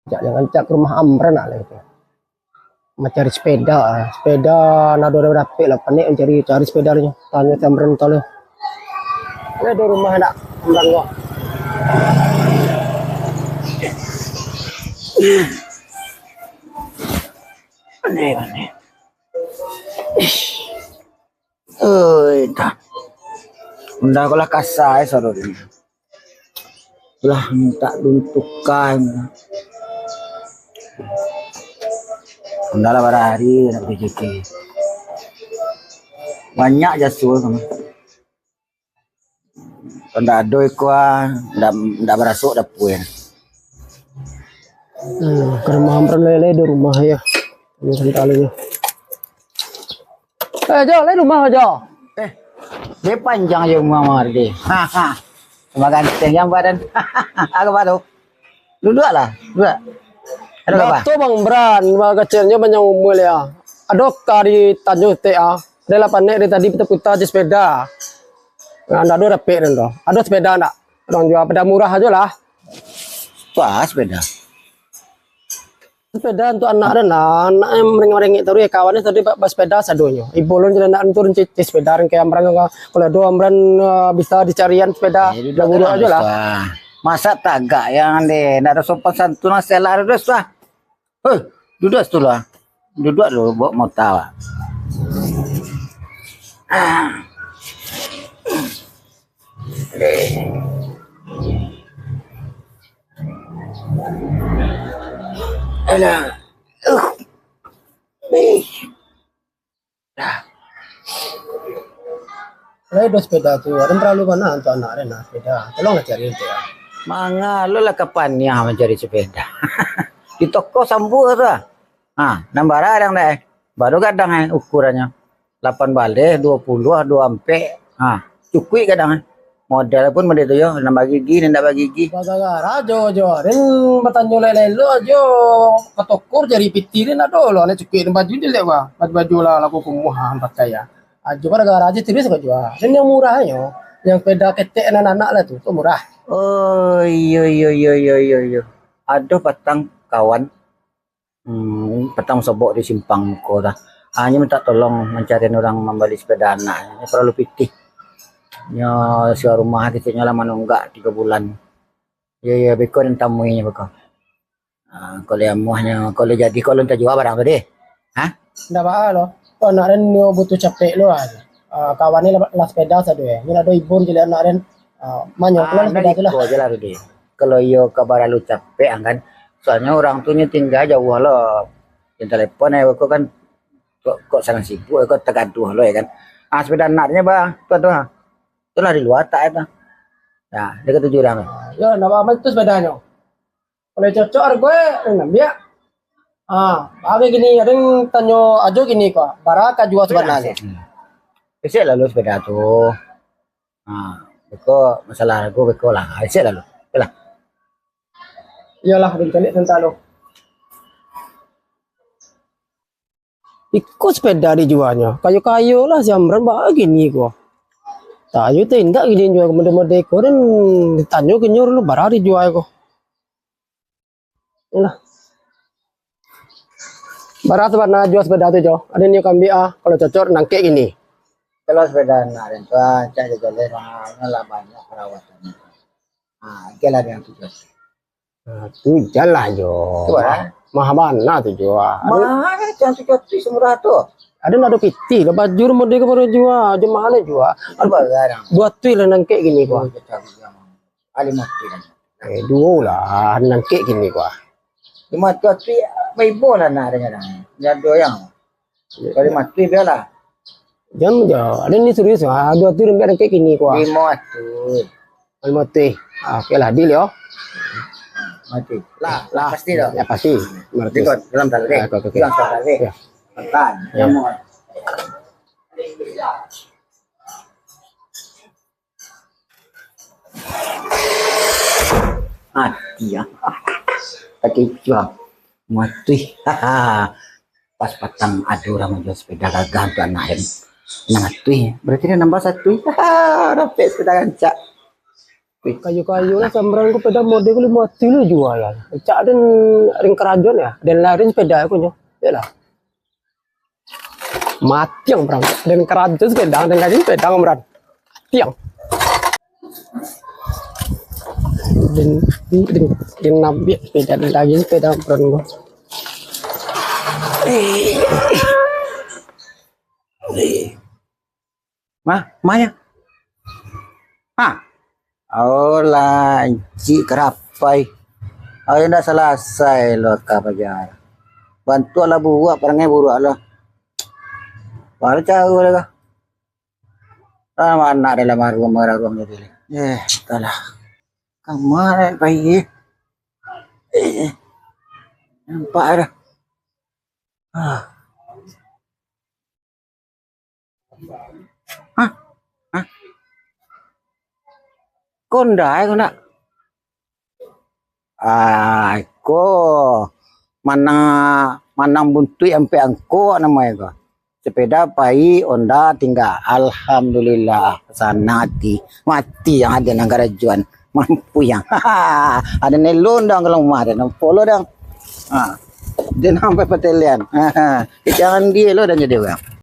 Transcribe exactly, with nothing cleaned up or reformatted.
Cak, jangan cak ka rumah Amran lah itu. Mancari sepeda, sepeda nado dapek lah, panek mancari, cari sepeda nyo. Tanyo si Amran tadi. Ado rumah ndak Amran ko? Aneh, aneh. Oi, dah. Udah ko lah kasai suaro ni. Lah mintak duntukan. Udah lah bara hari nak rejeki. Banyak jaso tu. Kalau ndak ado iko ah, ndak, ndak barasuk dapua. Hmm, ka rumah Amran lai-lai di rumah ya. Ini santalo nyo. Eh, Jo, lai rumah, Jo. Eh, dia panjang je rumah Amran tadi. Ha, ha. Sama ganteng yang badan. Apa tu? Duduaklah, duduak. Ado apa? Batua Bang Amran, Bang Kacil nyo panjang umua lah. Ado ka ditanyo tek ah. Ado lah panek dari tadi puta-puta jo sepeda. Nah, ndak ado dapek den tu. Ado sepeda ndak? Urang jua sepeda murah ajo lah. Apa sepeda? Sepeda untuk anak den lah. Anak yang merengek-merengek taruih kawan tadi ba-, basepeda sadonyo. Ibo lun jalan anak turun cicih sepeda den ka Amran ka. Kalau ado Amran, eh, bisa dicarian sepeda. Eh, duduk lah, ajo lah. Masa tagak yang deh, ndak ado sopan santun lah, selah duduk sudah. Hei, duduk situ lah. Duduk dulu, bawa mota lah. Ah. Alah. Uh. Eh. Dah. Lai do sepeda tu, aden paralu bana untuak anak aden lah sepeda. Tolonglah cari untuak. Manga lo lah ka paniah mancari sepeda. Di toko sambuah tu lah. Ha, nan bara gadang dek. Baru gadang eh ukurannyo. Lapan baleh, duo puluah, duo ampek. Ha, cukuik gadang eh. Model pun model tu yo, nan bagigi, nan ndak bagigi. Gara-gara jo, jo, den batanyo lelo-lelo jo, ka toko cari piti den ado lo, anak cukuik den baju jelek bah, baju-baju lah laku kumuah den pakai ya. Ajo gara-gara ajo terus ka jua. Den yang murah nyo, yang sepeda ketek anak-anak lah tu, tu murah. Oh, iyo, iyo, iyo, iyo, iyo, iyo. Ado patang kawan Hmm, patang sobok di simpang muko tu. Ah, nyo mintak tolong mancarian urang mambali sepeda anak. Nyo paralu pitih. Nyo sewa rumah keceknyo lah manunggak tigo bulan. Iyo, iyo, beko den tamui nyo beko. Ah, kalau amuahnyo, kalau jadi, kalau enta jua barang tu deh. Ha? Ndak baa lo. Anak den nyo butuh capek lo ah. Ah, kawan ni lah, lah sepeda sado eh. Nyo nak do ibun je lah anak den. Ah, manyo pulang sepeda tu lah. Iko je lah tu deh. Kalau iyo ka baralu capek kan. Soalnyo urang tu nyo tingga jauah lo. Yang telepon eh, kok kan, kok, kok sangat sibuk, kok tagaduah lo ya kan. Ah, sepeda anaknyo bah, tu tu ha. Tu lah di luar tak itu. Nah, dia kata jurang tu. Yo, nak aman tu sepedanyo. Kalau cocok harga eh, ambiak. Ah, bagi gini, ada yang tanyo ajo gini kok. Bara ka jua sebenarnyo. Besok lalu sepeda tu. Ha, beko masalah harga beko lah. Isek lalu. Oke lah. Iyolah, den caliak santa lo. Iko sepeda dijualnyo. Kayo-kayo lah si Amran baa gini ko. Tayo tu indak gini jua mode-mode ko den ditanyo kinyo dulu bara dijua ko. Iyolah. Bara sabana jua sepeda tu, Jo? Ado nio ka ambiak ah, kalau cocok nangkek kini. Kalau sepeda anak den tu ah, cak jo jaleh lah, lah banyak perawatan. Ah, oke lah dengan tu, Jo. Ah, tu jan lah, Jo. Tu, ah. Mahal bana tu, Jo. Mahal kan, cak tu, Jo, tu semurah tu. Ado nak ado pitih lah, baju mode ko baru jua, jo mahal jua. Ado barang. Dua tu lah nangkek kini ko. Oh, cak tu, Jo. Ah, limo tu lah. Eh, duo lah, nangkek kini ko ah. Limo tu, tu, baibo lah nak dengan. Jado yang. Kalau limo tu biarlah. Jam jo, ado ni serius ah, dua tu lembek nangkek kini ko ah. Limo tu. Limo tu. Ah, oke lah, deal yo. Mati. Lah, lah, pasti dah. Ya, pasti. Lima ratus. Ikut, dalam tali. Ah, oke, oke, oke. Dalam tali. Ya. Makan, ya. Limo. Mati ya. Pakai picuang. Mati. Pas patang ado urang manjual sepeda gagah tu anak em. Nah, tu ya. Berarti dia nambah satu. Dapek sepeda rancak. Kayo-kayo lah, Amran ko, sepeda model ko limo ratuih lo jua ya. Cak den, ring karajo ya. Den lari sepeda ko nyo. Yolah. Mati Amran. Den karajo sepeda, den lari sepeda Amran. Tiang. Den, den, den ambiak sepeda, den lari sepeda Amran ko. Eh. Eh. Mah, mah ya. Ha. Alah, Encik Karapai. Ayo ndak salasai lo ka paja. Bantuak lah buruak, parangai buruak lo. Baa caro lah ka. Ah, anak dalam aruang mararuang jadi. Eh, entahlah. Kama pai, eh. Eh, nampak dah. Ah. Hah? Hah? Ko ndak, ko ndak. Ah, ko manang, manang buntuik ampek angkok namo ko. Sepeda pai, onda tingga. Alhamdulillah, sanang ati. Mati yang ado nan karajoan. Mampu yang. Ado nelo ndang kalau rumah ado nan polo dang. Ha. Dia nampai patelian. Ha. Jangan dia lo dan jadi orang.